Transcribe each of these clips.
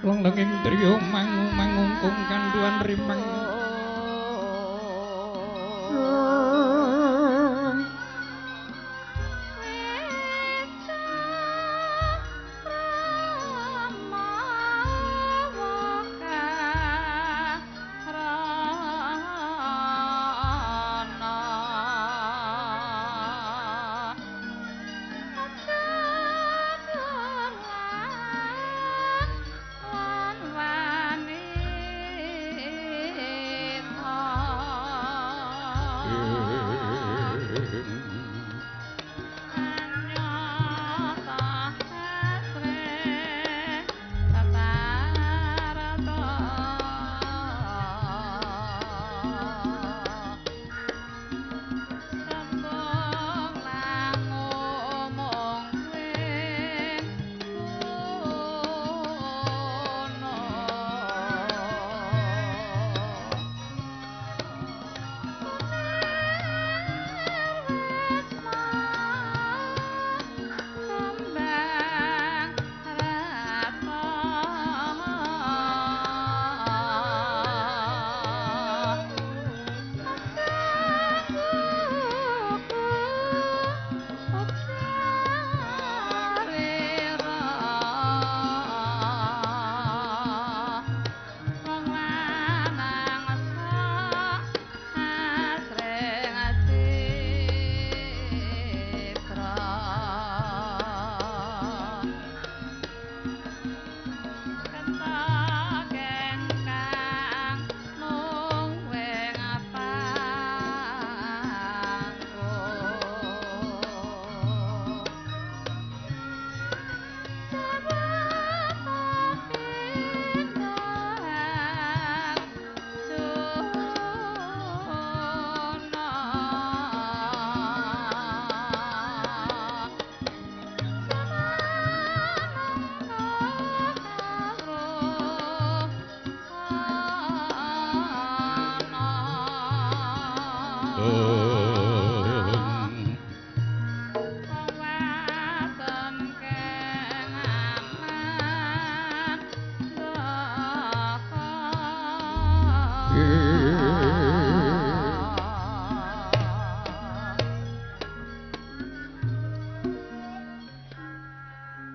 Lenglenging driya mangu mangungkung kanduan rimang.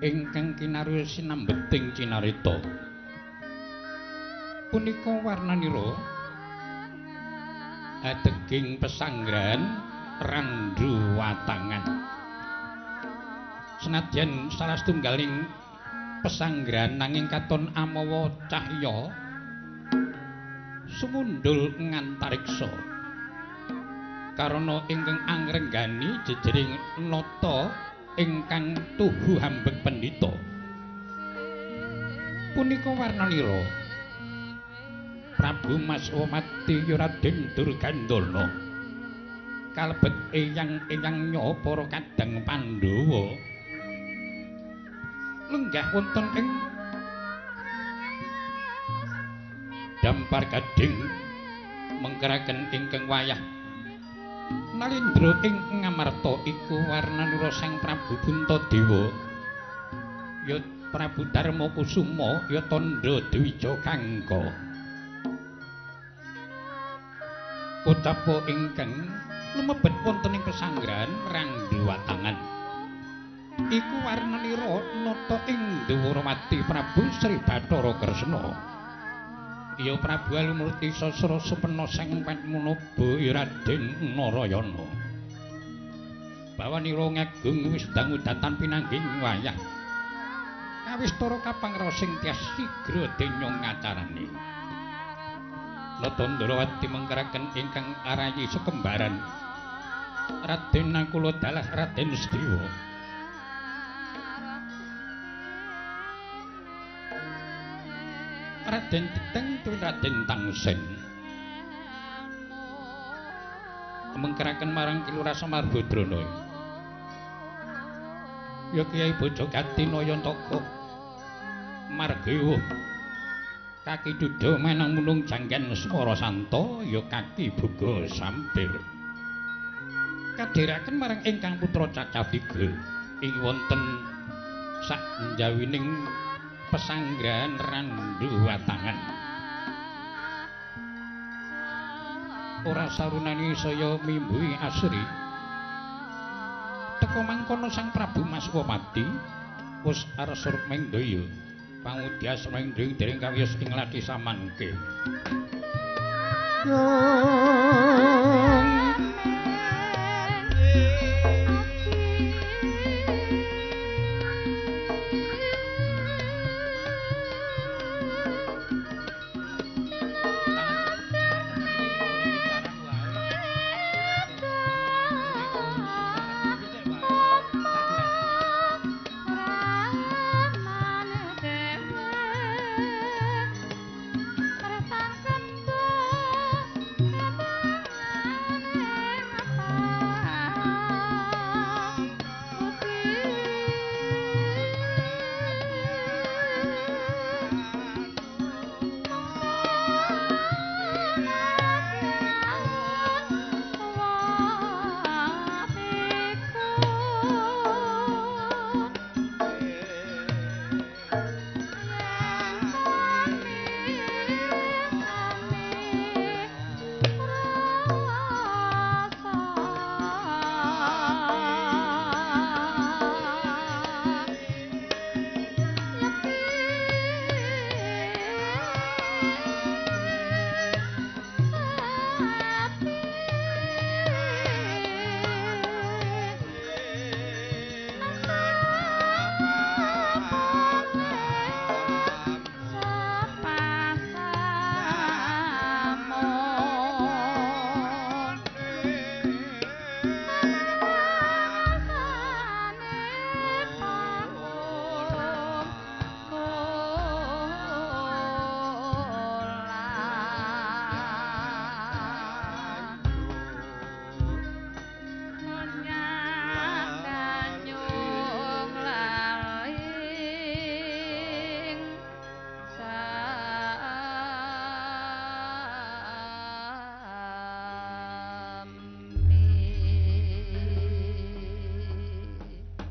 Ingkang kinarya sinambeting cinarita punika warnanira adeging pesanggrahan Randhu Watangan. Senadyan salah setunggaling pesanggrahan nanging katon amawa cahya sumundul ngantariksa karana ingkang angrenggani jejering nata ingkang tuhu hambek pendhita. Punika warnanira Prabu Maswamati Raden Durgandana kalebet eyang-eyangnya para kadang Pandhawa lenggah wonten ing Dampar Gading mengkeraken ingkang wayah Nalindra ing Ngamarta iku warnanira Sang Prabu Puntadewa ya Prabu Darma Kusuma ya tandha Dwija Kangka. Kocapa ingkang lumebet wonten ing pesanggrahan Randhu Watangan iku warnanira nata ing Dwarawati Prabu Sri Bathara Kresna ya Prabu Alumurti Sasra Supena Sang Padmanaba ya Raden Narayana. Bawanira ngagung wis dangu datan pinanggih wayah kawistara kapangrasing tias sigra denya ngacarane. Nata Ndrawati mengkeraken ingkang arayi sekembaran Raden Nakula dalah Raden Sediwa. Raden Teteng tuwin Raden Tangsen mengkeraken marang Ki Lurah Samarbadrana ya Kyai Bojogati Nayantaka margewa kaki duda menang munung janggan swara santa ya kaki boga sampir kadheraken marang ingkang putra Cacaviga ing wonten sak njawining Pesanggrahan Randuwatangan. Ora sarunani saya mimbuhi asri. Teka mangkono Sang Prabu Maswapati wis arsa Rukmendaya pangudyas mending dereng kawiyos ing lathi samangke.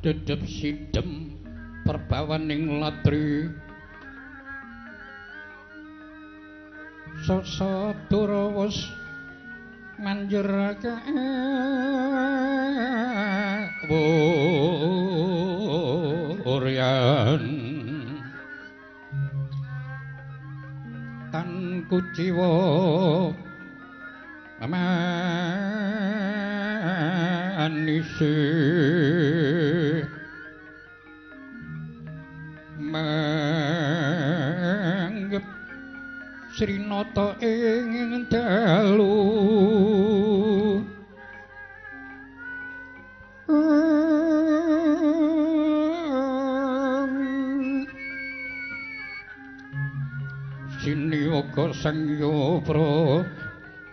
Dedep sidem perbawaning latri sasadara wis manjurake wuryan tan kuciwa manise manggep Srinata ing dalu siniwaga Sang Hyang Pradasi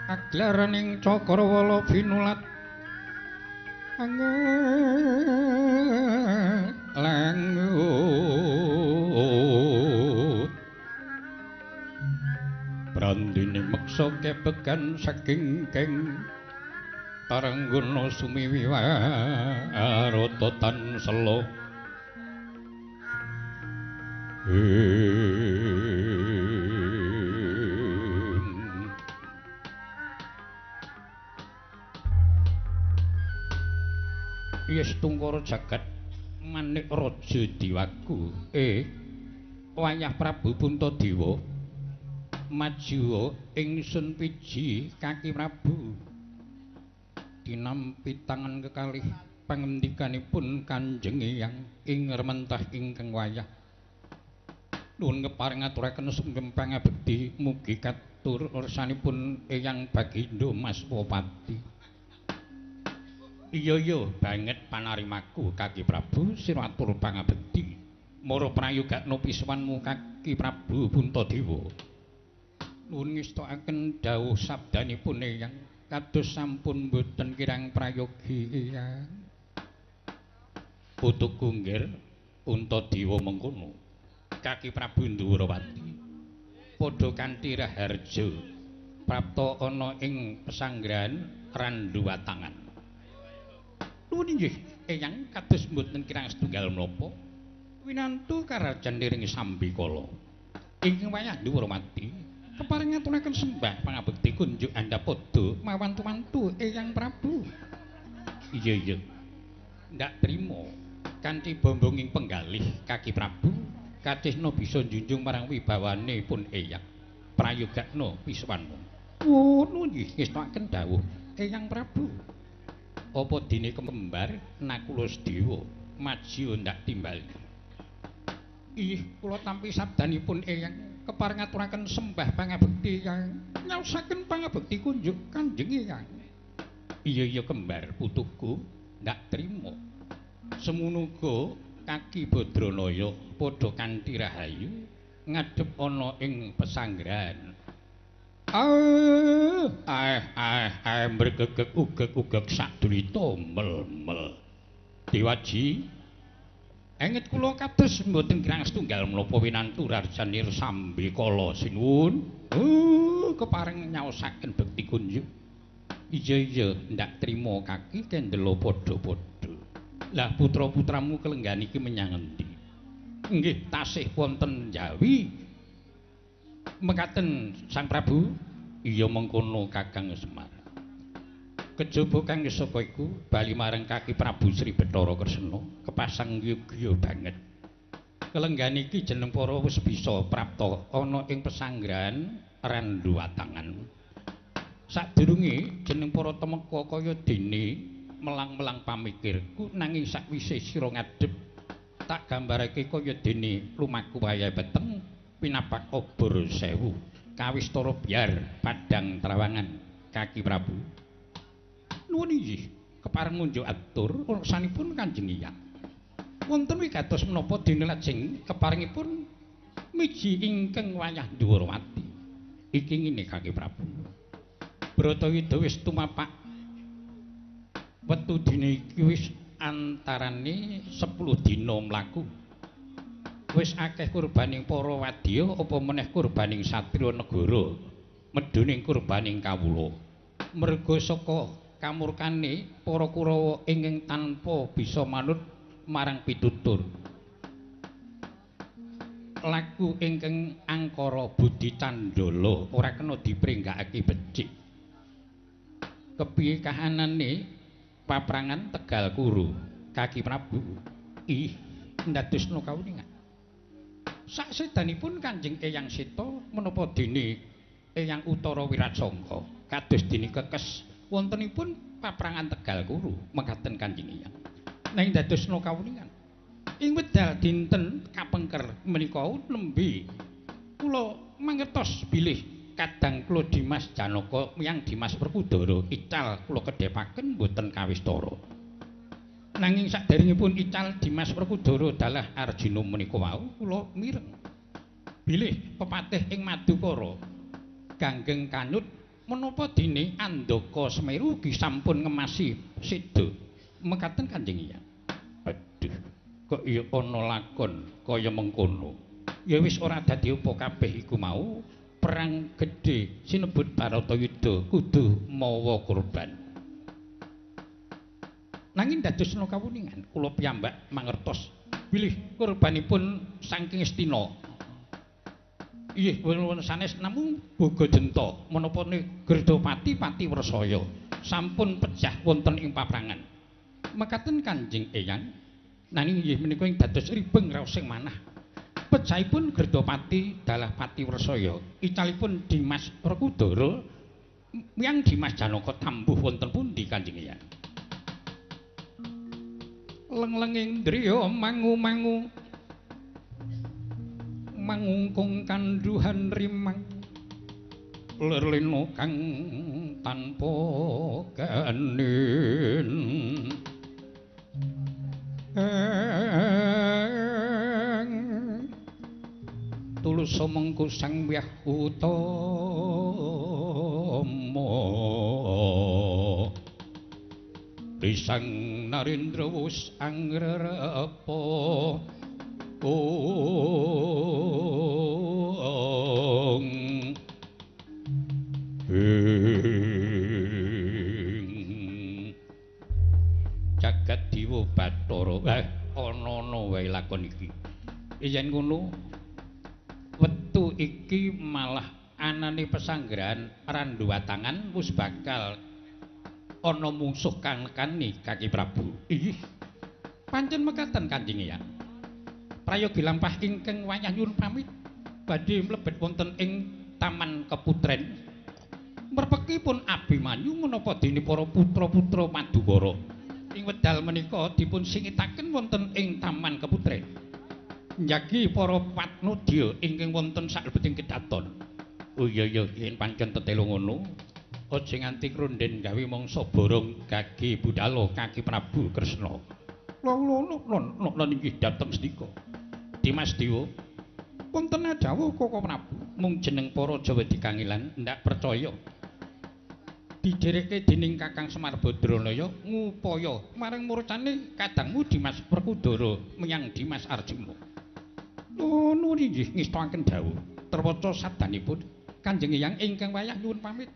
aglaraning cakrawala binulat langut brandine meksa kebegan saking keng taranggana sumiwi warata tan sela. Yes tungkara jagat manik raja diwaku. Wayah Prabu Puntadewa majuwa ingsun piji kaki Prabu tinampi tangan kekalih pangendikanipun Kanjeng Eyang ing rementah ingkang wayah. Nuwun kepareng ngaturaken sungkem pangabekti mugi katur ursanipun Eyang Bagindo Maswapati. Iya iya banget panarimaku Kaki Prabu sira atur pangabekti. Mara prayogakno pisuwanmu Kaki Prabu Puntadewa. Nuwun ngestakaken dawuh sabdanipun Eyang kados sampun boten kirang prayogi Eyang. Putuku nggir Puntadewa mengkono. Kaki Prabu Ndhurawati padha kanthi raharja prapta ana ing pesanggrahan Randuwatangan. Nuwun inggih Eyang kados mboten kirang setunggal menapa winantu karajan niring sambikala. Ingkang wayah Ndhuwarawati kepareng ngaturaken sembah pangabekti kunjuk andhapada mawantu-wantu Eyang Prabu. Iya iya. Ndak trima kanthi bombonging penggalih kaki Prabu kacisna bisa njunjung marang wibawane pun Eyang. Prayogakna wiswanmu. Ngono nggih ngestokaken dawuh Eyang Prabu. Apa dene kembar Nakula Sedewa maji ndak timbali. Ih, kula tampi sabdanipun Eyang kepareng ngaturaken sembah pangabekti Eyang. Nyaosaken pangabekti kunjuk Kanjeng Eyang. Iya iya kembar putuku ndak trima. Semono uga kaki Badranaya padha kanthi rahayu ngadhep ana ing pesanggrahan. Ah ah ah ah mbregegeg ugeg-ugeg sadulita mel-mel. Dewaji enget kula kados mboten kirang setunggal menapa winantu rarjanir sambikala sinuwun. Kepareng nyaosaken bekti kunjuk. Iya iya ndak trima kaki kendela padha-padha. Lah putra-putramu kelenggan iki menyang endi? Nggih tasih wonten Jawi. Mekaten Sang Prabu. Iya mengkono Kakang Semar. Kejaba kang saka iku bali marang kaki Prabu Sri Bathara Kresna kepasang yogya banget. Kelenggan iki jeneng para wis bisa prapta ana ing pesanggrahan Randuwatangan. Sadurunge jeneng para temeka kaya dene melang-melang pamikirku nanging sakwise sira ngadhep tak gambarake kaya dene lumaku wayahe peteng pinapak obor sewu kawistara biar padang trawangan kaki Prabu. Nuwun inggih kepareng ngunjuk atur ursanipun Kanjeng Eyang. Wonten wigatos menapa dene lajeng keparengipun miji ingkang wayah Ndhuwarawati. Iki ngene kaki Prabu. Bratayuda wis tumapak wetu dina iki wis antarane 10 dina mlaku. Wis akeh kurbaning para wadya apa meneh kurbaning satriya negara, medhuning kurbaning kawula. Merga saka kamurkane para Kurawa ingkang tanpa bisa manut marang pitutur. Laku ingkang angkara budi candala ora kena dipringgakake becik. Kepiye kahanane paprangan Tegal Kuru kaki Prabu? Ih, ndadosna kauningan. Saksedanipun Kanjeng Eyang Seta menapa dene Eyang Utara Wirasangka kados dene kekes wontenipun paprangan Tegal Kuru mekaten Kanjeng Eyang. Nanging ndadosna kauningan. Ing wedal dinten kapengker menika nembe kula mangertos bilih kadang kula Dimas Janaka miyang Dimas Werkudara ical kula kedhepaken mboten kawistara. Nanging saderengipun ical Dimas Werkudara dalah Arjuna menika wau kula mireng bilih pepatih ing Madukara ganggeng kanut menapa dene Andaka Semeru ugi sampun ngemasi seda mekaten Kanjeng Eyang. Aduh, kok ya ana lakon kaya mengkono. Ya wis ora dadi apa kabeh iku mau perang gedhe sinebut Baratayuda kudu mawa korban. Nanging dadosna kawuningan kula piyambak mangertos bilih korbanipun saking Astina. Inggih wonten sanes namung Bogajenta menapa Gerdapati Pati Wresaya sampun pejah wonten ing paprangan. Mekaten Kanjeng Eyang nanging inggih menika ing dados ribeng raosing manah. Pejahipun Gerdapati dalah Pati Wresaya icalipun Dimas Werkudara miyang Dimas Janaka tambuh wonten pundi Kanjeng Eyang? Lenglenging driya mangu-mangu mangungkung kanduhan rimang lerlino kang tanpa ganin. Tulus mengku Sang Hyang Utama Risang Narendra wus angrerepa ong ing jagat dewa Bathara. Ana-ana wae lakon iki. Yen ngono wektu iki malah anane pesanggrahan Randuwatangan wis bakal ana mungsuh kang nekani Kaki Prabu. Ih. Pancen mekaten Kanjeng Eyang. Prayogi lampah ingkang wayah nyuwun pamit badhe mlebet wonten ing Taman Keputren. Merpekipun Abimanyu menapa dene para putra-putra Madukara ing wedal menika dipun singitaken wonten ing Taman Keputren. Njagi para patnodya ingkang wonten saklebeting kedaton. Oh iya iya, yen pancen tetelo ngono, aja nganti krunden gawe mangsa borong gage budhalo Kaki Prabu Kresna. Lho inggih dhateng sendika. Dimas Dewa, wonten dawuh Koko Prabu, mung jeneng para Jawa dikangelan ndak percaya. Didereke dening Kakang Semar Badranaya ngupaya marang murcane kadangmu Dimas Werkudara menyang Dimas Arjuna. Nuwun inggih ngestakaken dawuh. Terwaca sabdanipun Kanjeng Eyang ingkang wayah nyuwun pamit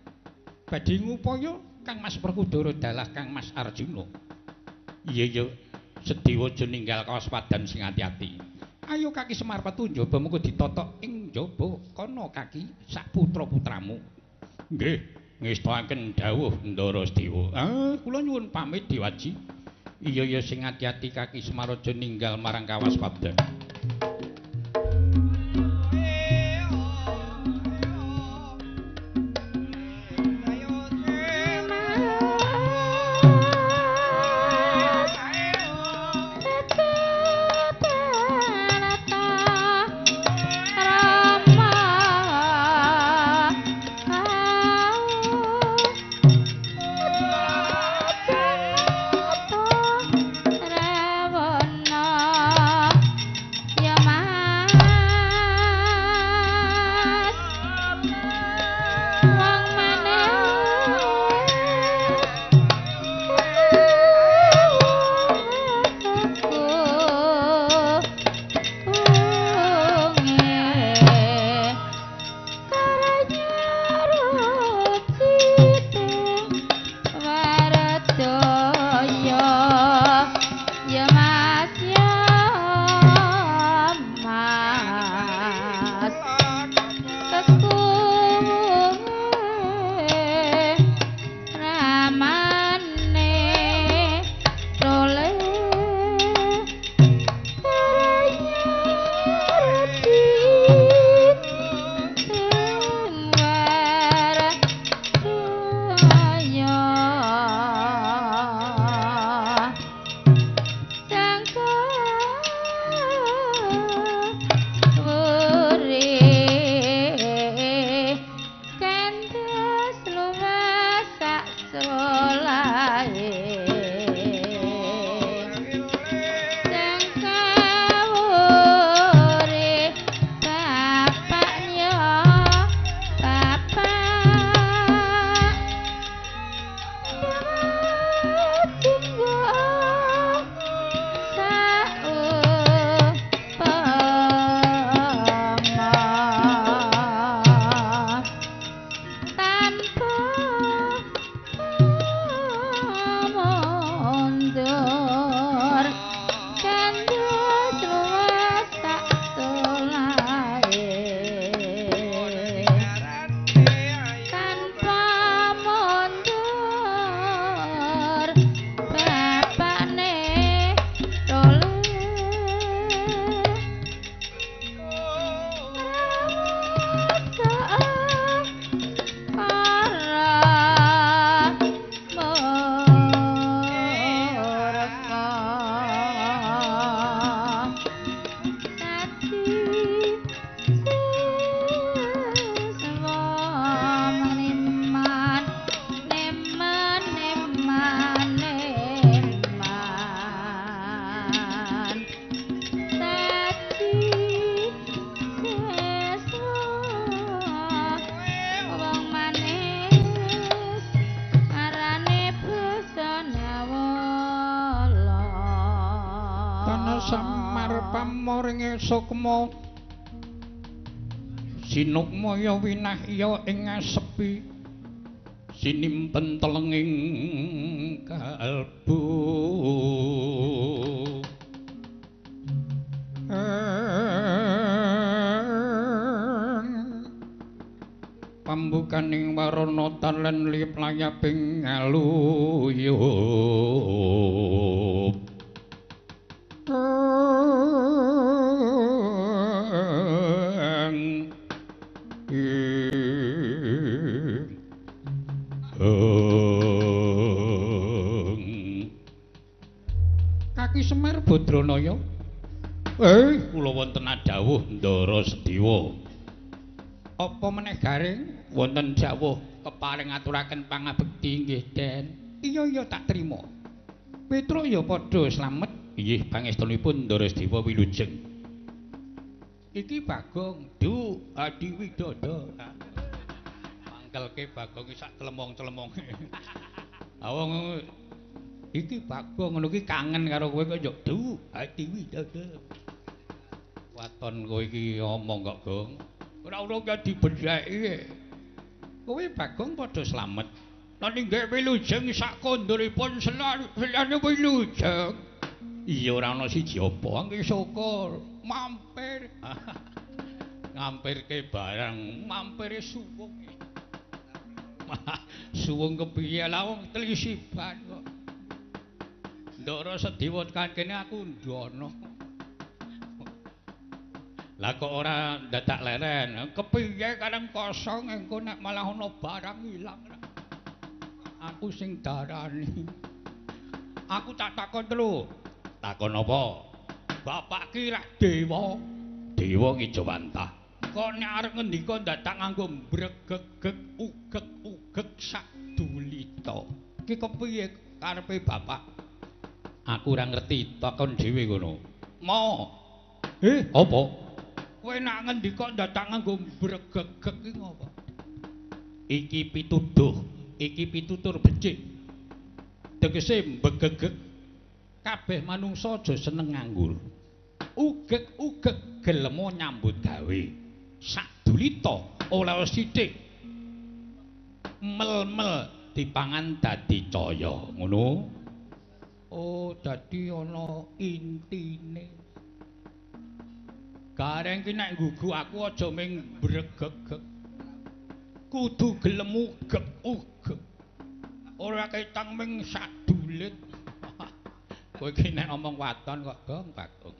badhe ngupaya Kang Mas Werkudara dalah Kang Mas Arjuna. Iya iya, Sedewa aja ninggal kawaspadan sing ati-ati. Ayo Kaki Semar petu njaba mengko ditotok ing njaba kono Kaki sak putra-putramu. Nggih, ngestakaken dawuh Ndara Sedewa. Ah, kula nyuwun pamit Dewaji. Iya iya, sing ati-ati Kaki Semar aja ninggal marang kawaspadan. Sukma sinukmaya winahya ing ngasepi Sinimpen telenging kalbu. Pambukaning warana talen lip layaping aluyup. Kaki Semar Badranaya. Kula wonten adhawuh Ndara Sediwa. Apa meneh garing wonten jawuh keparing ngaturaken pangabekti nggih Den. Iya iya tak trima. Petruk ya padha slamet. Inggih pangestunipun Ndara Sediwa wilujeng. Iki Bagong Du Adi Widodo. Mangkelke Bagong iki sak clemong-clemong. Wong iki Bagong ngono iki kangen karo kowe kok yo Du Adi Widodo. Waton kowe iki omong kok Gong. Ora urung ya dibedheki. Kowe Bagong padha slamet. Lan inggih wilujeng sak konduripun selane wilujeng. Iya ora ana siji apa nggih syukur. Mampir. Ngampirke barang, mampire suwung. Suwung kepiye lah wong telisiban kok. Ndara Sediwa tekan kene aku ndono. Lah kok ora dadak leren, kepiye kadang kosong engko nek malah ana barang ilang. Aku sing darani. Aku tak takon telu. Takon apa? Bapak ki rak dewa. Dewa ngijawantah. Kok nek arep ngendika dadak nganggo mbregegeg ugeg-ugeg sak dulita. Ki kepiye karepe bapak? Aku ora ngerti, takon dhewe ngono. Mo. Apa? Kowe nek ngendika dadak nganggo mbregegeg ki ngopo? Iki pituduh, iki pitutur becik. Tegese mbegegeg kabeh manungsa aja seneng nganggur. Ugeg-ugeg gelemo nyambut gawe. Sadulita oleh sithik. Mel-mel dipangan dadi caya, ngono. Oh, dadi ana intine. Gareng ki nek nggugu aku aja ming mbregegeg. Kudu gelem ugeg-ugeg. Ora ketang ming sadulit. Kowe ki nek omong waton kok Gong Bagong.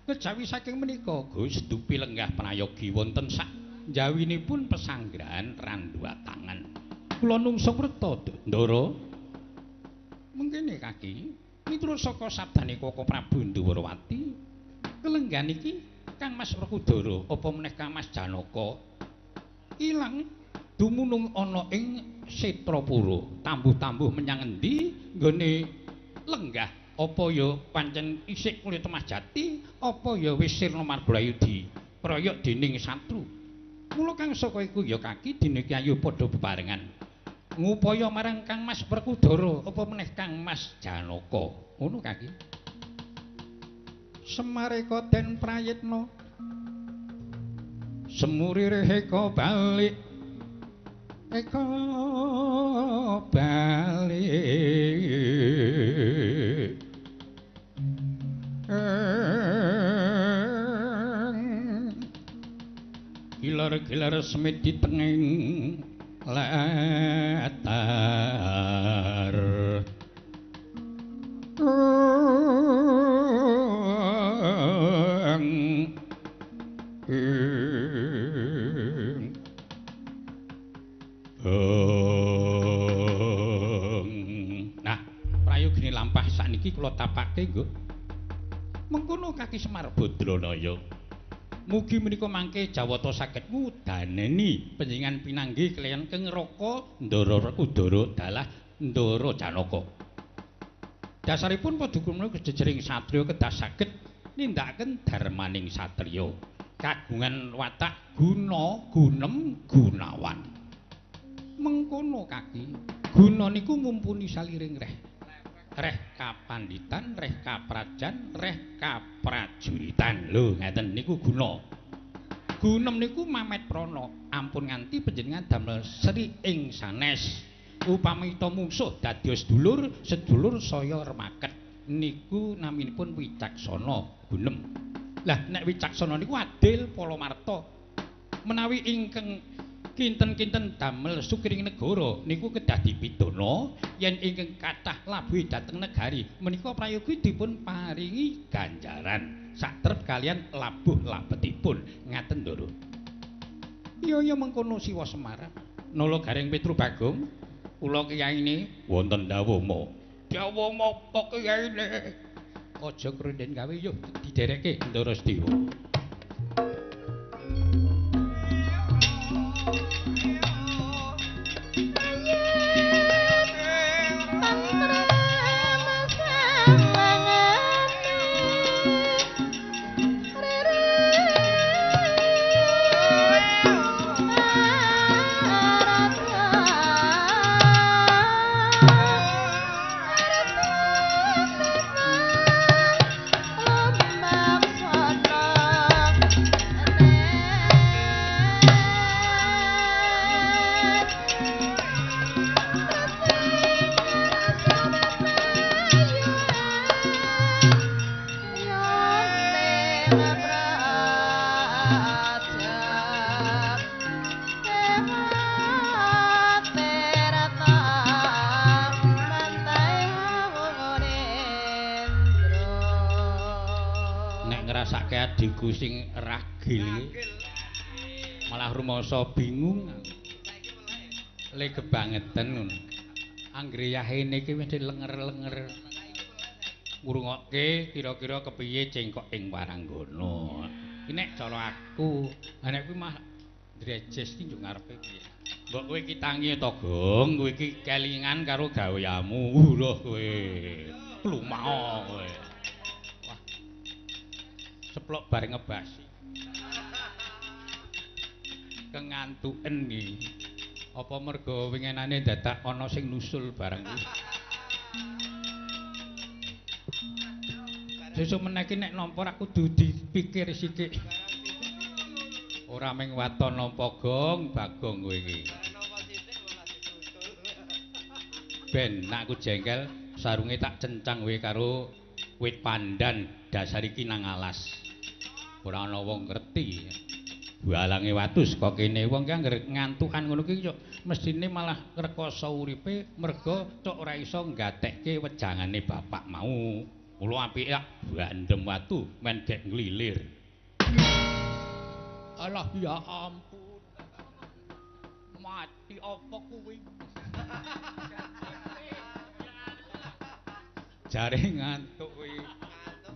Kejawi saking menika Gus Dupi lenggah prayogi wonten sak njawinipun pesanggrahan Randuwatangan. Kula nungsa wreta Ndara. Mengkene kaki miturut saka sabdane Koko Prabu Ndhuwarawati, kelenggan iki Kang Mas Werkudara apa meneh Kang Mas Janaka ilang dumunung ana ing Setrapura, tambuh-tambuh menyang endi nggone lenggah apa ya pancen isih kulit Mas Jati apa ya wis sirna marbulayudi kroyok dening satru. Mula kang saka iku ya kaki dene ki ayo padha bebarengan ngupaya marang Kang Mas Werkudara apa meneh Kang Mas Janaka. Ngono kaki. Semareka den prayitna semuririh eka balik eka balik gilar-gilar semit di tenging latar. Nah, prayogine lampah sakniki kula tapake nggo. Mengkono kaki Semar Badranaya. Mugi menika mangke Jawata saged ngudaneni panjenengan pinanggih kaliyan Keng Raka Ndara Werkudara dalah Ndara Janaka. Dasaripun padha menika jejering satriya kedah saged nindakaken darmaning satriya. Kagungan watak guna, gunem, gunawan. Mengkono kaki, guna niku mumpuni saliring reh. Reh kapanditan, reh kaprajan, reh kaprajuritan. Lho, ngaten niku guna. Gunem niku mamet prana, ampun nganti panjenengan damel sri ing sanes. Upami ta mungsuh dados sedulur, sedulur saya remaket. Niku naminipun Wicaksana Gunem. Lah nek Wicaksana niku adil palamarta. Menawi ingkang kinten-kinten damel sukiring negara niku kedah dipidana, yen ingkang kathah labuhe dhateng negari menika prayogi dipun paringi ganjaran satrep kalian labuh labetipun. Ngaten Ndara. Iya ya mengkono Siwa Semar. Nala Gareng Petru Bagong, kula kiyaine wonten dawuh mo. Dawuh menapa kiyaine? Aja krunden gawe yo diderekke Ndara Sedewa. Adikku sing ragil malah rumangsa bingung le kebangeten ngono. Anggere yahene iki mesti lenger-lenger ngrungokke kira-kira kepiye cengkok ing waranggana. Iki nek cara aku, nek kuwi mah ndrejes iki yo ngarepe piye. Mbok kowe iki tangi to, Gong, kowe iki kelingan karo gaweamu lho kowe. Klumao kowe. Seplok bareng ngebasi. Kengantuken iki. Apa mergo winginane dadak ana sing nusul bareng kuwi. Sesuk meneh iki nek nampa ra kudu dipikir sithik. Ora mung waton nampa gong, Bagong kowe iki. Ben nek aku jengkel sarunge tak cencang kowe karo wit pandan dasar iki nang alas. Ora ana wong ngerti. Balange watu saka kene wong ki anggere ngantukan ngono ki mestine malah rekoso uripe mergo cok ora iso nggatekke wejangane bapak mau. Mula apike tak bandem watu men gek nglilir. Alah ya ampun. Mati apa kuwi? Jare ngantuk kuwi.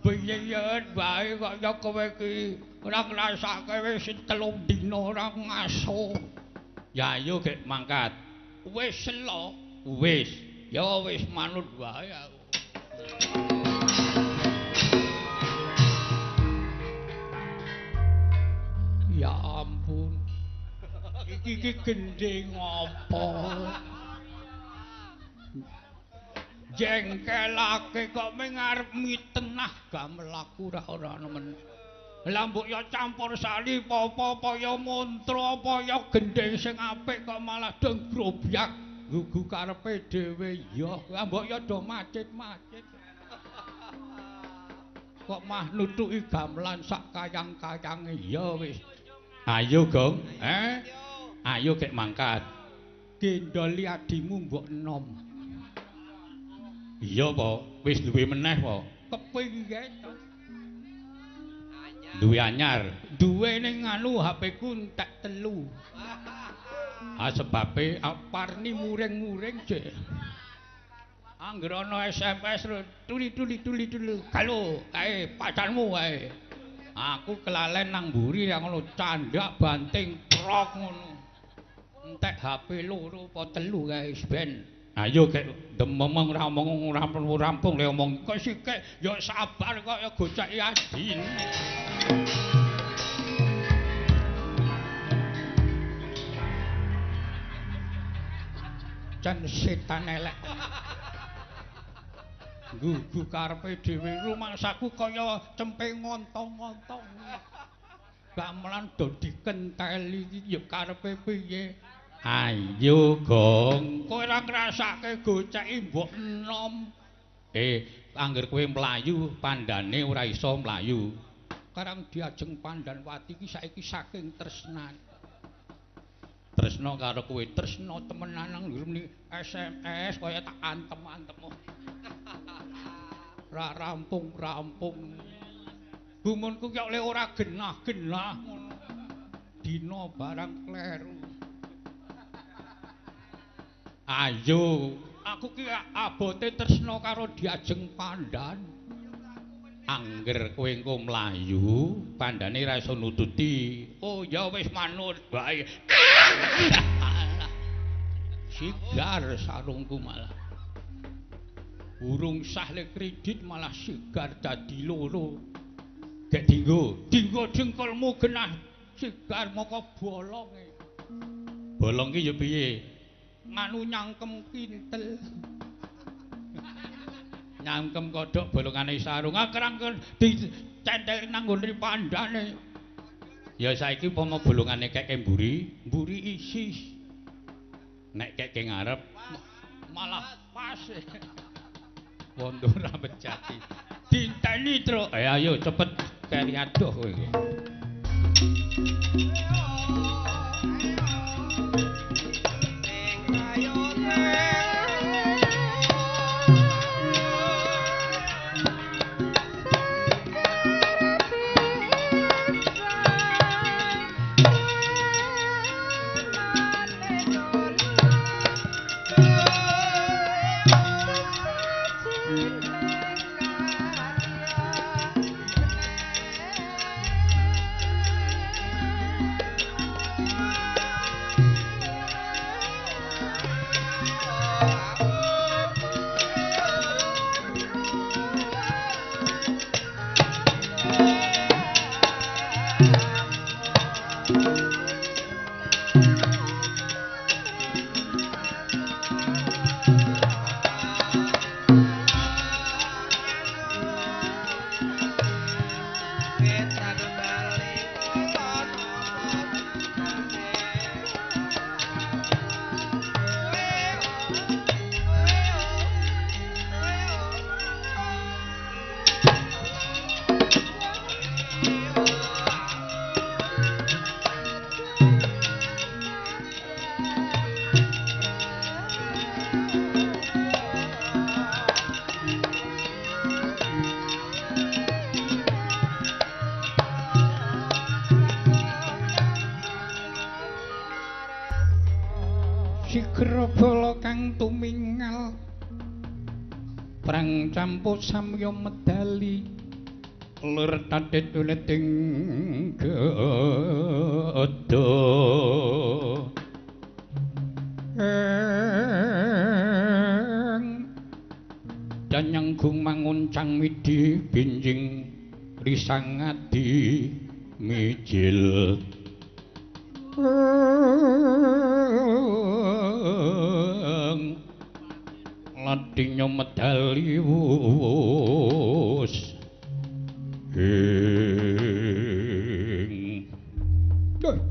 Biyen bae kaya kowe iki ora ngrasake wis 3 dina ora ngaso. Ya ayo gek mangkat. Wis selo, wis. Ya wis manut wae aku. Ya ampun. Iki iki gendhing apa? Jengkelake kok mung arep mitenah gamelaku ora ora nemen. Lah mbok ya campur sari apa-apa ya mantra apa ya gendhing sing apik kok malah dong grobyak gugu karepe dhewe ya. Lah mbok ya do macet-macet. Kok mah nutuki gamelan sak kayang-kayange ya wis. Ayo Gong, eh? Ayo gek mangkat. Gendoli adimu mbok enom. Iya po, wis duwe meneh po. Kepiye to? Duwe anyar. Duwe ning anu HP ku entek 3. Ah sebabe parni muring-muring jek. Angger ana SMS tuli-tuli tuli-tuli. Halo, kae pacarmu kae. Aku kelalen nang mburi ya ngono candak banting trok ngono. Entek HP 2 apa 3 kae ben. Ayo gek dememeng ora omong rampung-rampung le omong kok sikik ya sabar kok ya goceki adine. Jan setan elek. Gugu karepe dhewe rumangsaku kaya cempe ngontong-ngontong. Gamelan do dikenteli iki ya karepe piye? Ayo Gong, kowe ora ngrasake goceki mbok enom. Angger kowe mlayu pandane ora iso mlayu. Karang Diajeng Pandanwati iki saiki saking tresnan. Tresna karo kowe, tresna temenan nang ngremni SMS kaya tak antem-antem. Ora rampung-rampung. Gumunku ki oleh ora genah-genah ngono. Dina barang kleru. Ayo, aku ki abote tresna karo Diajeng Pandan. Angger kowe engko mlayu, pandane ra iso nututi. Oh ya wis manut wae. Sigar sarungku malah. Urung sah le kredit malah sigar dadi loro. Gek dinggo, dinggo jengkolmu genah sigar moko bolonge. Bolong ki ya piye? Nganu nyangkem kintel. Nyangkem kodhok bolongane sarung akrang dicentel nang nggone pandane. Ya saiki upama bolongane keke mburi, mburi isis. Nek keke ngarep malah pas. Wondo ora pejati. Dinteni, Truk. Ayo cepet keri adoh kowe iki. Sigra bala kang tumingal prang campo samya medali lur tatit uleting gedha danyang gung manguncang widi binjing risangadi mijil ladinyo medali wus ing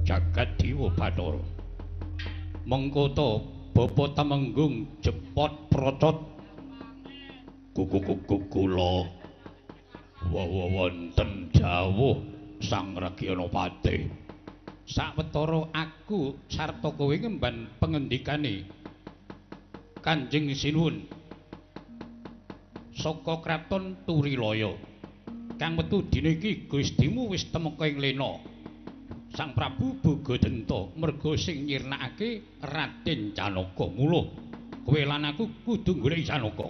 jagat dewa Bathara. Mengko to bapa Temenggung Jepot Procot kula wonten jawuh Sang Ragyana Patih. Sawetara aku sarta kowe ngemban pengendikane Kanjeng Sinuwun saka kraton Turilaya. Kang metu dina iki Gustimu wis temeka ing lena. Sang Prabu Bogadenta merga sing nyirnakake Raden Janaka. Mula kowe lan aku kudu golek Janaka.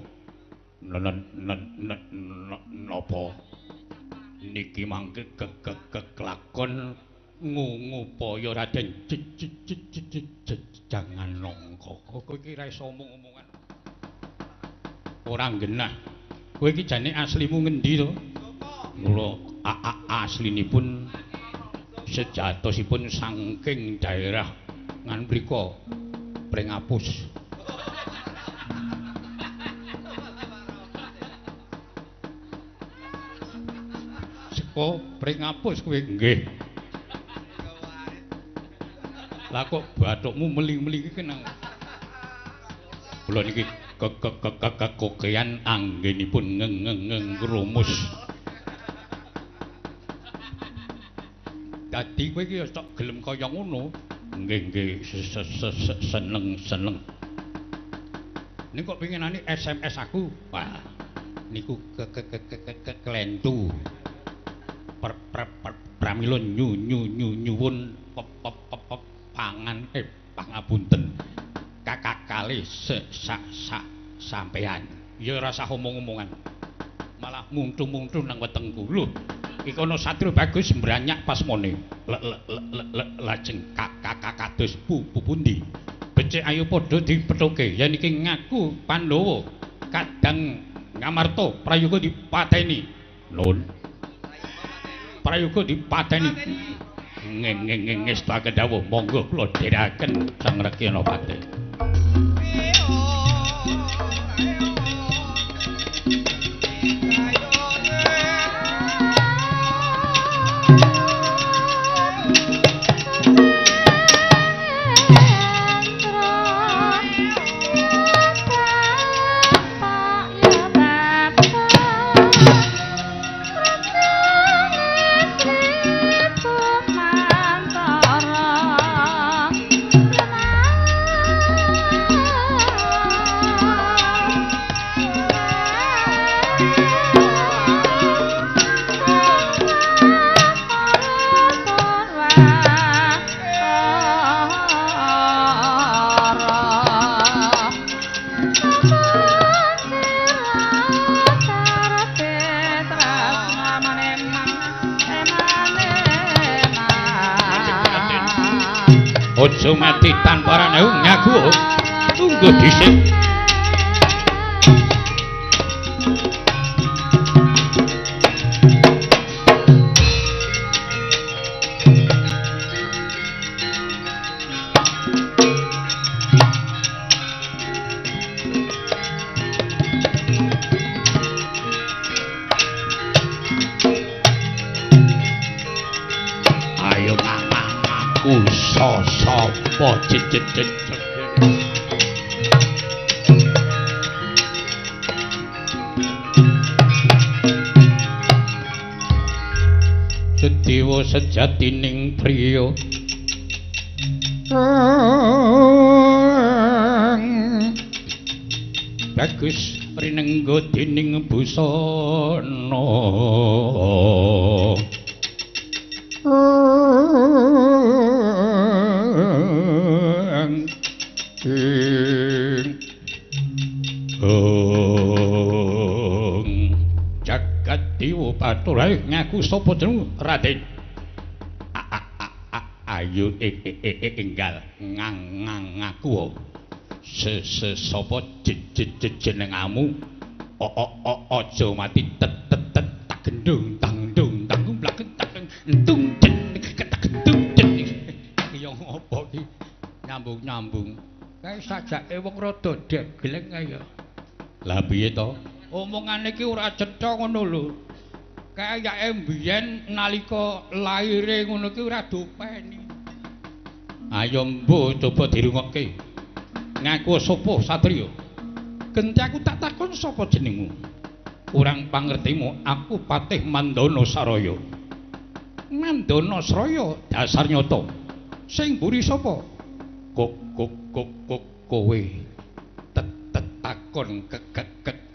Napa niki mangke kekelakon ngupaya Raden jangan nongko. Kowe iki ra iso omong-omongan. Ora genah. Kowe iki jane aslimu ngendi to? Mula aslinipun sejatosipun saking daerah ngan mriko Pringapus. Saka Pringapus kowe nggih. Lah kok bathukmu meling-meling iki nang. Kula niki kekekekekokean anggenipun ngeng-ngeng ngrumus. Dadi kowe iki ya tok gelem kaya ngono. Nggih nggih seneng-seneng. Ning kok pengenane SMS aku? Wah, niku kekekekekeklentu. Pramila nyu nyu nyu nyuwun pangan pangapunten. Kakakale sak sak sampean. Ya ora usah omong-omongan. Malah mungtu-mungtu nang wetengku. Lho, iki ana satria bagus mbranyak pasmone. Lajeng kakak kados pundi? Becik ayo padha dipethuke. Yen iki ngaku Pandhawa kadang Ngamarta prayoga dipateni. Nun. Prayoga dipateni. Ngeng ngestakaken dawuh monggo kula dherekaken Sang Rekyana Pati. Aja mati tanpa ranau ngaku. Tunggu dhisik. Ayo ngaku sapa cecet. Sedewa sejatining priya bagus rinengga dening busana. Jagat Dewa Bathara ngaku sapa jenengmu Raden? Ayo enggal ngang ngaku. Sapa jenengamu? Aja mati tet tak gendung tangdung tanggung blak tak entung tak gendung. Ya ngopo iki? Nyambung-nyambung. Kae sajake wong rada degleng kae ya. Lah piye to? Omongane iki ora cetha ngono lho. Kayake mbiyen nalika laire ngono ki ora dopeni. Ayo mbuh coba dirungokke. Ngaku sapa satriya? Genti aku tak takon sapa jenengmu? Kurang pangertimu, aku Patih Mandana Saraya. Mandana Saraya dasar nyata. Sing mburi sapa? Kok kowe takon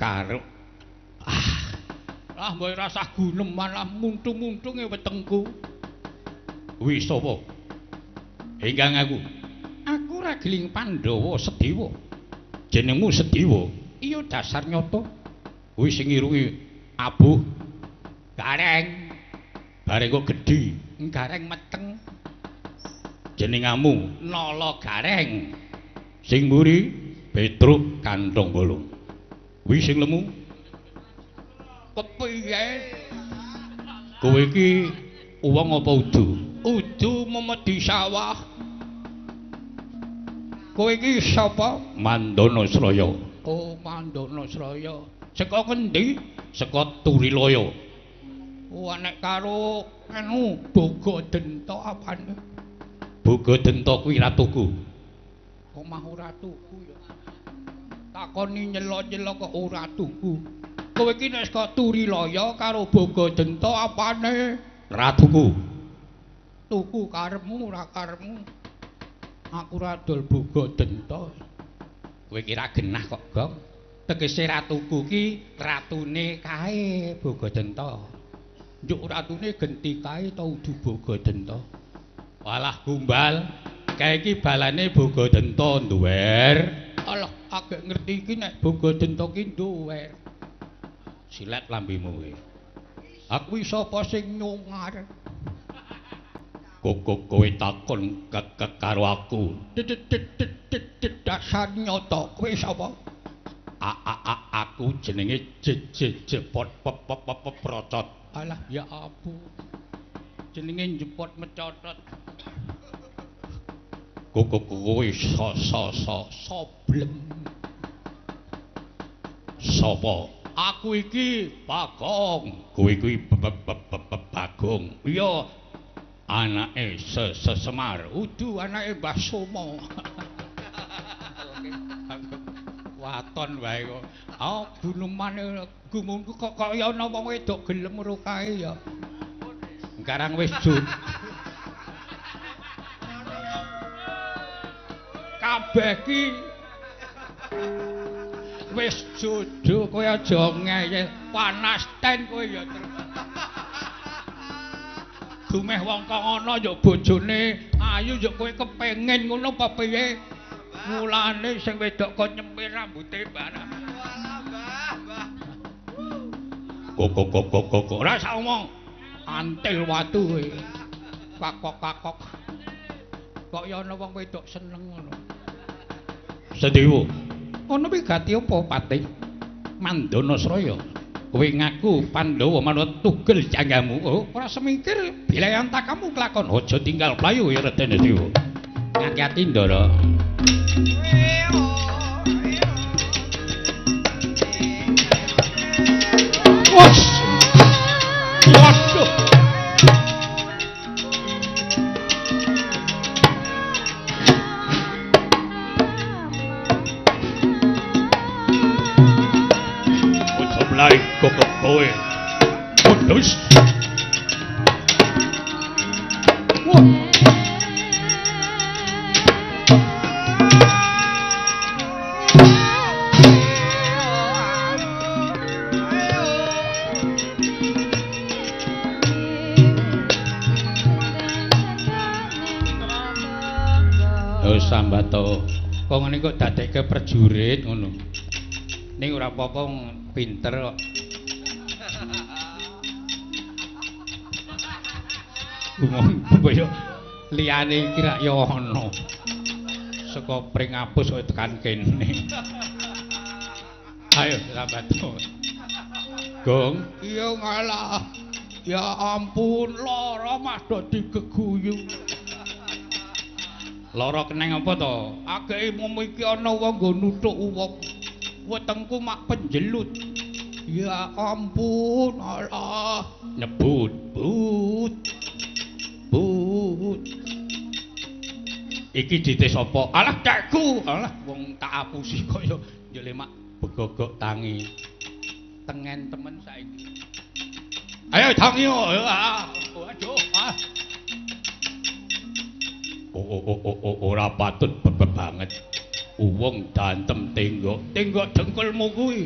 karo. Ah, mbok rasah guneman lah muntung-muntunge wetengku. Kuwi sapa? Ingkang aku. Aku Rageling Pandhawa Sedewa. Jenengmu Sedewa? Iya dasar nyata. Kuwi sing ngirungi abuh gareng. Bareng kok gedhi, gareng meteng. Jenengamu Nala Gareng. Sing mburi Petruk Kantong Bolong. Kuwi sing lemu. Kepiye? Kowe iki wong apa udu? Udu memedi sawah. Kowe iki sapa? Mandana Sraya. Oh, Mandana Sraya. Saka ngendi? Saka Turilaya. Oh, nek karo anu Boga Denta apane? Bogadenta kuwi ratuku. Kok mah ora tuku ya? Takoni nyelok-nyelok kok ora tuku. Kowe iki nek saka Turilaya karo Bogadenta apane? Ratuku. Tuku karepmu ora karepmu. Aku ora dol Bogadenta. Kowe iki ra genah kok, Gong. Tegese ratuku ki ratune kae Bogadenta. Njuk ratune genti kae ta udu Bogadenta. Walah gombal, kae iki balane Bogadenta nduwer. Alah, agek ngerti iki nek Bogadenta ki nduwer. Silet lambemu kowe. Aku sapa sing nyungar? Kok kowe takon karo aku. Dasar nyata kowe sapa? Aku jenenge Jepot Procot. Alah ya ampun. Jenenge Jepot mecotot. Kok kowe soblem. Sapa? Aku iki Bagong. Kowe kuwi Bagong. Iya. Anake Semar. Udu anake Mbah Somo. Waton wae kok. Ah gunumane gumunku kok kaya ana wong wedok gelem ro kae ya. Karang wis jun. Kabeh ki wis jodoh, kowe aja ngeyel, panas ten kowe ya. Dumeh wong kang ana ya bojone ayu ya kowe kepengin ngono apa piye? Mulane sing wedok kok nyempir rambute barang. Walah, Mbah, Mbah. Kok ora sak omong. Antil watu kowe. Kakok-kakok. Kok ya ana wong wedok seneng ngono. Sedewa. Ngono kuwi gati apa Patih? Mandana Sraya. Kowe ngaku Pandhawa manut tugel janggamu. Oh, ora semingkir bilayan takamu kelakon. Aja tinggal playu ya Raden Dewa. Ngati-ati Ndara. Wes. Waduh. Ojo mlayu kok kowe. Kudus. Wah. Sambato. Kok ngene kok dadekke prajurit ngono. Ning ora apa-apa pinter kok. Ngomong kaya liyane iki rak ya ana. Saka pring apus kok tekan kene. Ayo Sambato. Gong, iya ngalah. Ya ampun, lara mas do digeguyu. Lara keneng apa to? Ageke mung iki ana wong nggo nuthuk wong. Wetengku mak penjelut. Ya ampun, alah. Nyebut, but. But. Iki dite sapa? Alah dekku. Alah wong tak apusi kaya njelemak begogok tangi. Tengen temen saiki. Ayo tangi yo. Aduh, ah. Ora patut banget. Wong dantem tenggok, tenggok dengkulmu kuwi.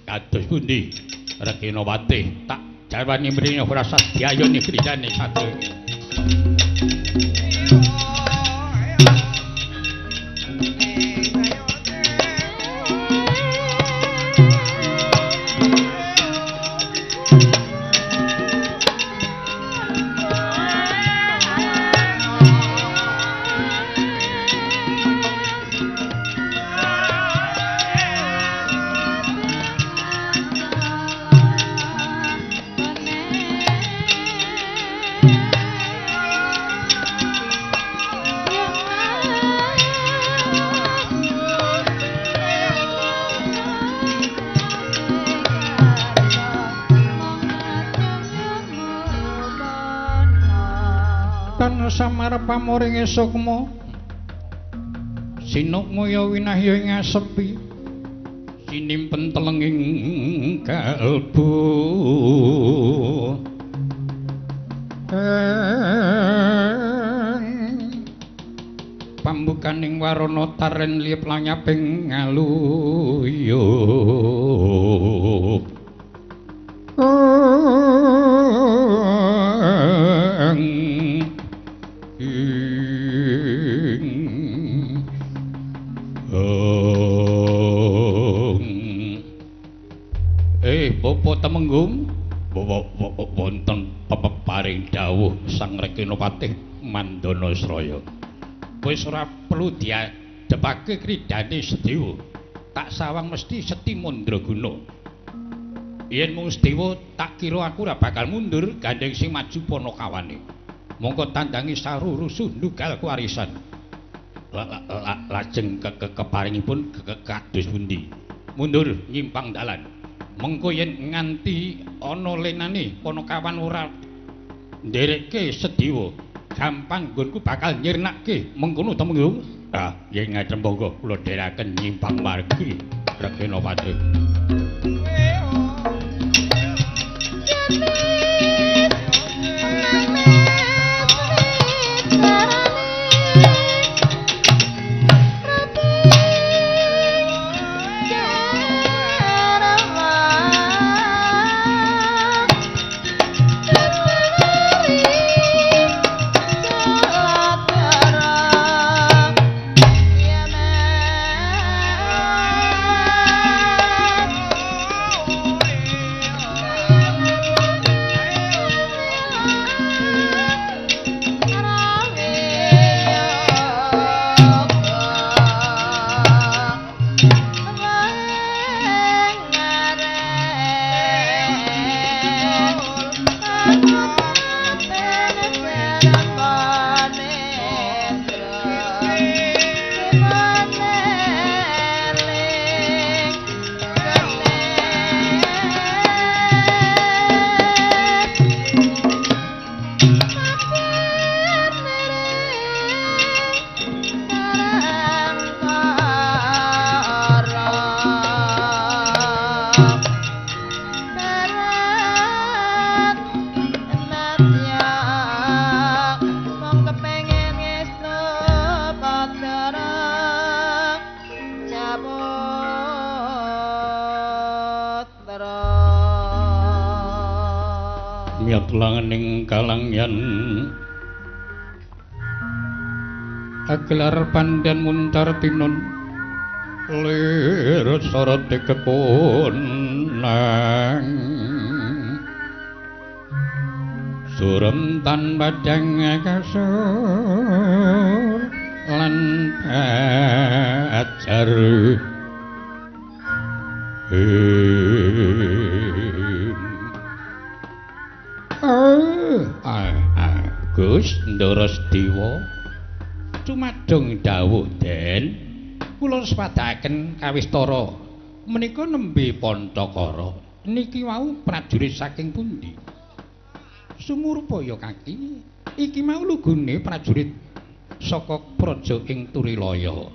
Kados pundi? Reginawati tak jarwani mrene ora sadyayane griyane sadurunge. Samar pamoring sukma sinukmaya winahya ing asepi sinimpen telenging kalbu. Pambukaning warana taren liyep lanyaping ngaluyup. Bapak Temenggung, wonten peparing dawuh Sang Rekinapatih Mandana Sraya. Wis ora perlu diadhepake kridane Sedewa. Tak sawang mesti Seti Mandraguna. Yen mung Sedewa tak kira aku ora bakal mundur gandeng sing maju panakawane. Mongko tandangi saru rusuh nugal kuwarisan. Lajeng keparingipun kados pundi? Mundur nyimpang dalan. Mengko yen nganti ana lenane panakawan ora nderekke Sedewa, gampang nggonku bakal nyirnake mengkono Temenggung. Ah, yen ngaten monggo kula dherekaken nyimpang margi Rekinapatih. Langening kalangyan agelar pandan muncar tinun lir sorot keponang surem tan padang kasur lan ajar. Gus Ndara Sedewa cumadung dawuh Den, kula sepadakaken kawistara menika nembe Pancakara niki wau prajurit saking pundi? Sumurupaya kaki iki mau lugune prajurit saka praja ing Turilaya.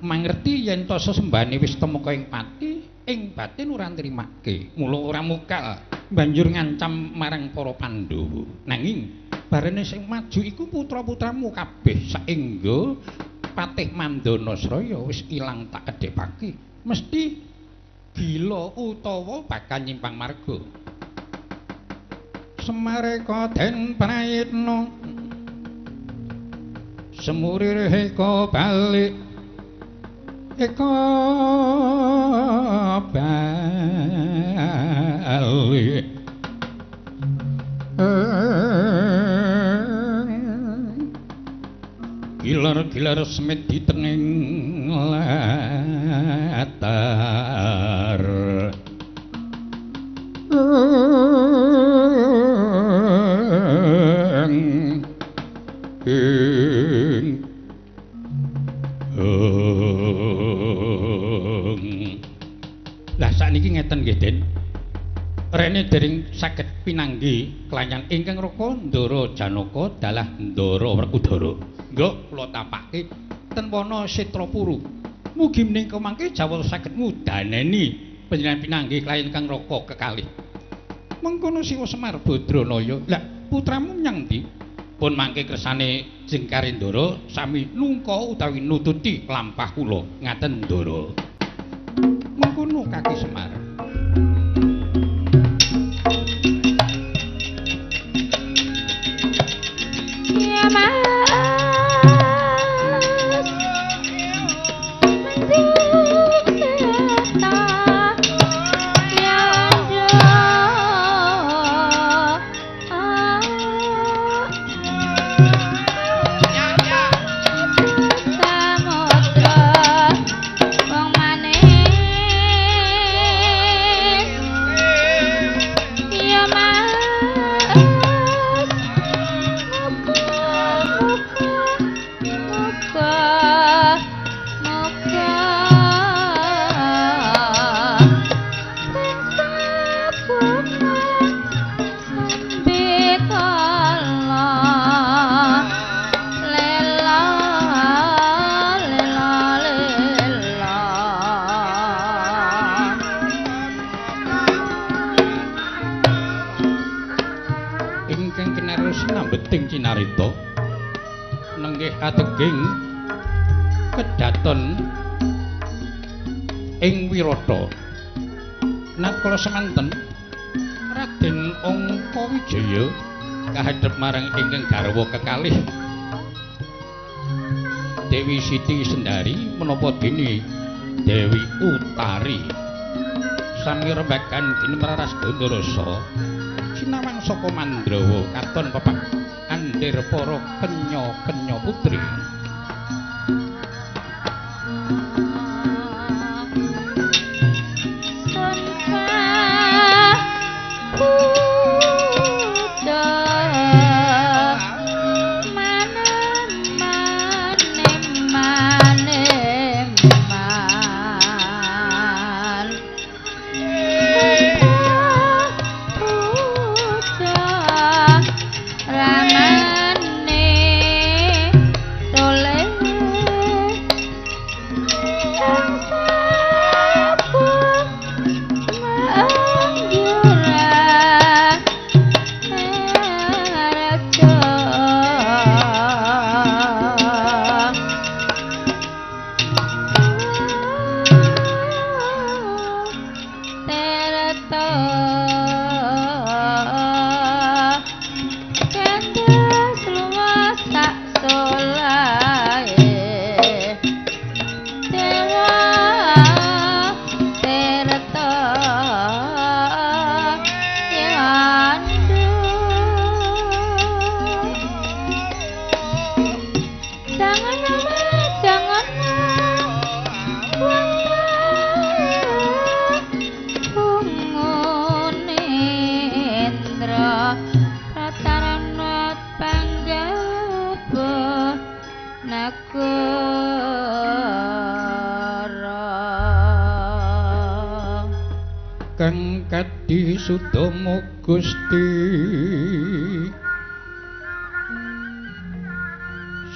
Mangerti yen to sesembane wis temeka ing pati, ing batin ora nrimake, mula ora mukal banjur ngancam marang para Pandhawa. Nanging barene sing maju iku putra-putramu kabeh saengga Patih Mandana Sraya wis ilang tak kedhepake, mesti gila utawa bakal nyimpang marga. Semareka den prayitna semurir eka balik eka balik. Gilar-gilar semit di tenging latar. Lah sakniki ngeten nggih Den. Rene dereng saged pinanggi kelayan ingkang raka Ndara Janaka dalah Ndara Werkudara. Nggih kula tapake ten wana Setrapuru. Mugi menika mangke jawata saged ngudaneni panjenengan pinanggi kelayan ingkang raka kekalih. Mengkono Siwa Semar Badranaya. Lah putramu menyang ndi? Pun mangke kersane jengkare Ndara sami nungka utawi nututi lampah kula. Ngaten Ndara. Mengkono Kaki Semar. Ya Mas, Cinarita nenggih ateging kedaton ing Wirata. Nalika semanten Raden Angkawijaya kahadhep marang ingkang garwa kekalih Dewi Siti Sendari menapa dene Dewi Utari. Sami rembagan dinamraras Gondorasa sinawang saka Mandrawa katon pepak andir para kenya-kenya putri. Kang kadi sudama Gusti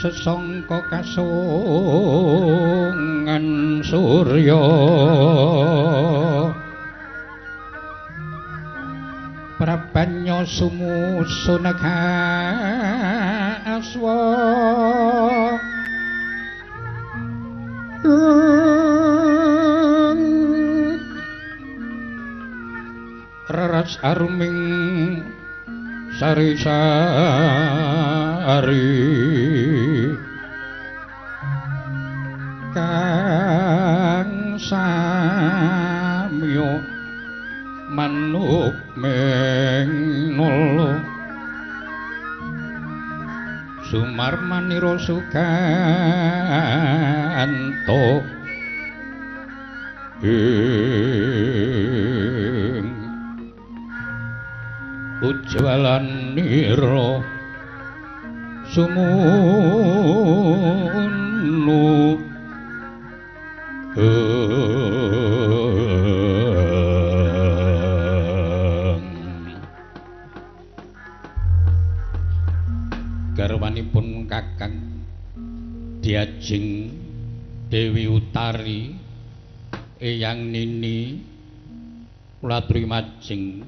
sesangka kasungan surya prabanya sumusunega aswa raras aruming sari-sari kang samyo manuk menolo sumarmanira sukanto ing ujwalanira sumunu Garwanipun Kakang Diajeng Dewi Utari Eyang Nini kula aturi majeng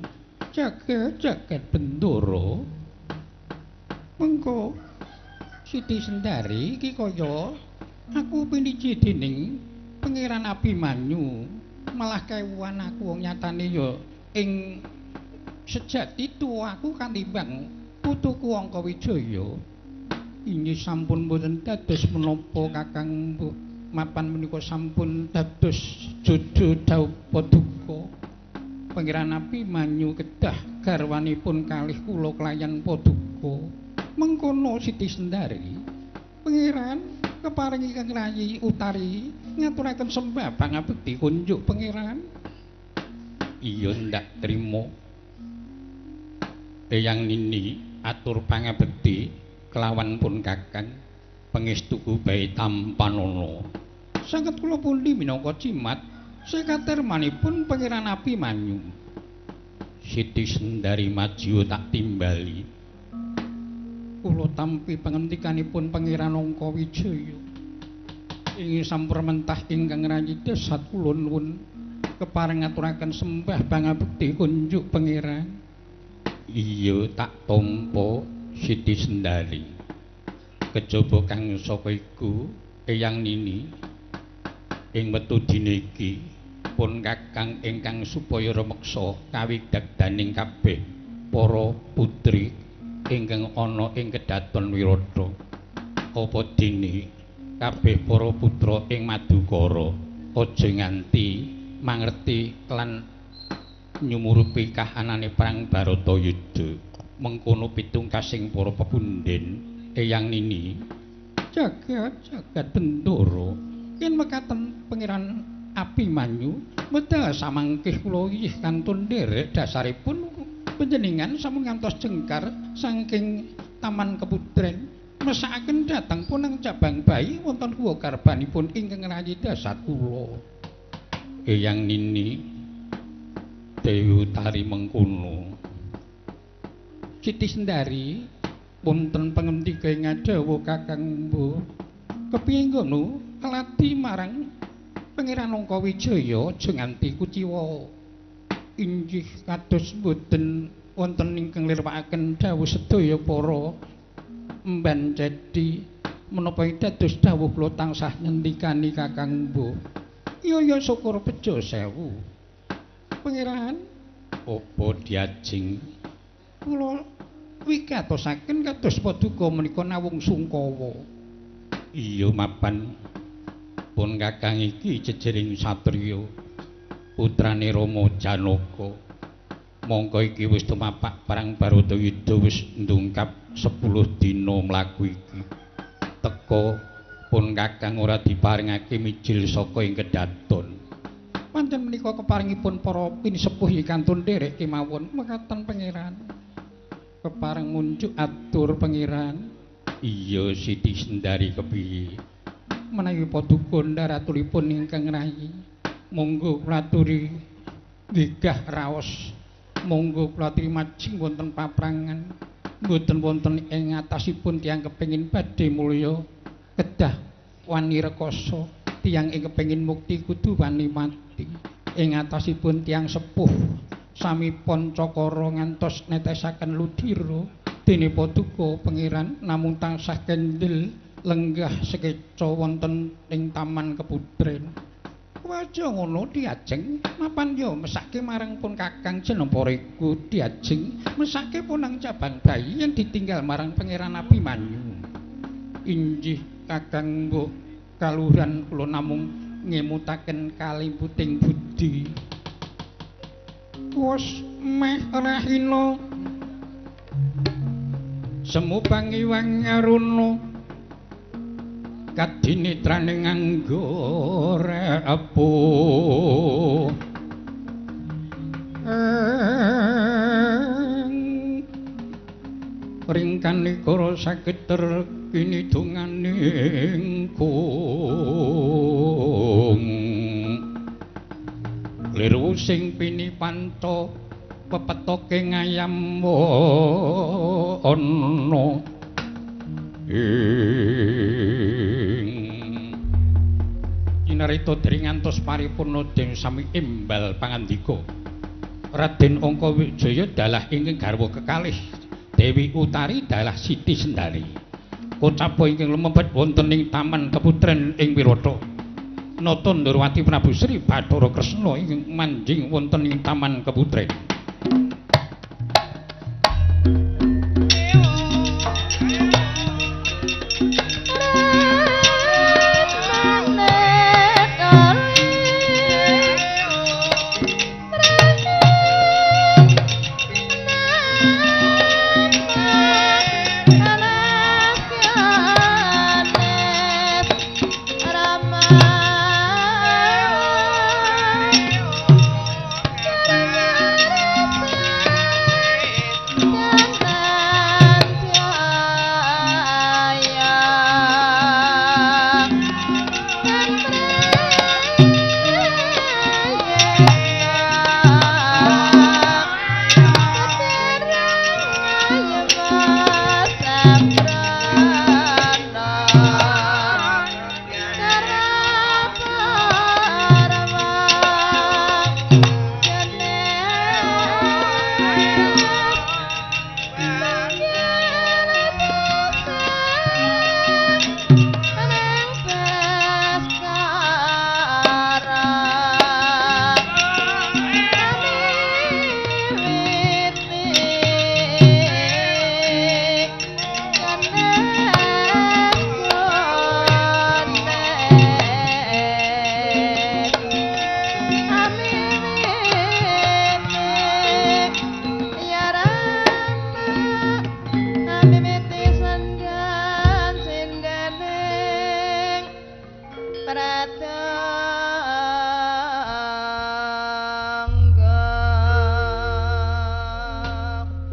jagat-jagat Bendoro. Mengko Siti Sendari iki kaya aku piniji dening Pangeran Abimanyu, malah kewuan aku wong nyatane ya ing sejati tuwa aku kanimbang putuku Angkawijaya. Inggih sampun mboten dados menapa Kakang Mbuh, mapan menika sampun dados jodo dhaup paduka. Pangeran Abimanyu kedah garwanipun kalih kula kelayan paduka. Mengkono Siti Sendari, Pangeran keparing ingkang rayi Utari ngaturaken sembah pangabekti kunjuk Pangeran. Iya ndak trimo Eyang Nini atur pangabekti kelawan pun Kakang pangestuku bae tampanana. Sanget kula pundi minangka jimat sekatermanipun Pangeran Abimanyu. Siti Sendari majiyo tak timbali. Kula tampi pangandikanipun Pangeran Angkawijaya. Inggih sampun mentah ingkang rayi dasat kula nuwun kepareng ngaturaken sembah pangabekti kunjuk Pangeran. Iya tak tampa Siti Sendari. Kejaba kang saka iku Eyang Nini ing metu dina iki pun Kakang ingkang supaya rumeksa kawidagdaning kabeh para putri ingkang ana ing kedaton Wirata. Apa dene kabeh para putra ing Madukara aja nganti mangerti lan nyumurupi kahanane perang Baratayuda. Mengkono pitungkasing para pepundhen Eyang Nini. Jagat-jagat Bendoro yen mekaten Pangeran Abimanyu medal samangkih kula inggih kantun nderek dasaripun panjenengan sampun ngantos jengkar saking Taman Keputren mesakaken dhateng punang cabang bayi wonten guwa garbanipun ingkang rayi dasat kula. Eyang Nini Dewi Utari mengkono. Siti Sendari wonten pangendika ing ngadhawuh Kakang Mbuh. Kepiye ngono keladi marang Pangeran Angkawijaya aja nganti kuciwa. Inggih kados mboten wonten ingkang lirwakaken dawuh sedaya para emban cedi menapa dados dawuh kula tansah ngendikani Kakang Mbuh. Iya ya syukur bejo sewu. Pangeran apa diajeng kula wigatosaken kados paduka menika nawung sungkawa. Iya mapan pun Kakang iki jejering satriya putrane Rama Janaka. Mongko iki wis tumapak perang Baratayuda wis ndungkap 10 dina mlaku iki. Teka pun Kakang ora diparingake mijil saka ing kedaton. Pancen menika keparingipun para pinisepuh kantun nderek kemawon mekaten Pangeran. Kepareng ngunjuk atur Pangeran. Iya Siti Sendari kepiye? Menawi paduka ndaraturipun ingkang rayi, monggo kula aturi gigah raos, monggo kula aturi majeng wonten paprangan, mboten wonten ing atasipun tiyang kepengin badhe mulya kedah wani rekoso, tiyang ing kepengin mukti kudu wani mati. Ing atasipun tiyang sepuh sami pancakara ngantos netesaken ludira, dene paduka Pangeran namung tansah kendel lenggah sekeca wonten ing Taman Keputren. Waja ngono diajeng mapan ya mesake marang pun Kakang Jenapa-riku diajeng mesake punang cabang bayi yang ditinggal marang Pangeran Abimanyu. Inggih Kakang Mbok kaluhuran kula namung ngemutaken kalimputing budi. Wos meh rahina semu pangiwang aruna kadinitrane nganggo repo. Ringkanikara saged terkini donganing kung liru sing pini panca pepetoke ngayam ana Inarita dering ngantos paripurna den sami imbal pangandika. Raden Angkawijaya dalah ingkang garwa kekalih Dewi Utari dalah Siti Sendari. Kocapa ingkang lumebet wonten ing Taman Keputren ing Wirata. Nata Ndorowati Prabu Sri Bathara Kresna ingkang manjing wonten ing Taman Keputren.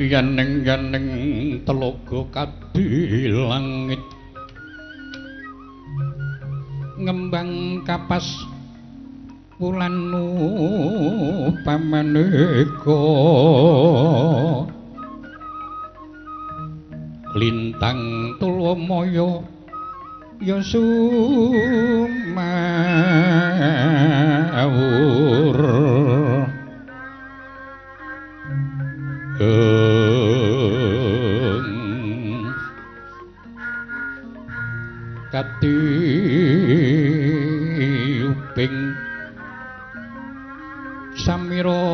Yaneng-yaneng telaga kadhi langit ngembang kapas wulan pamaneka lintang tulwamaya ya sumawur. Katiyuping samira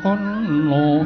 ana.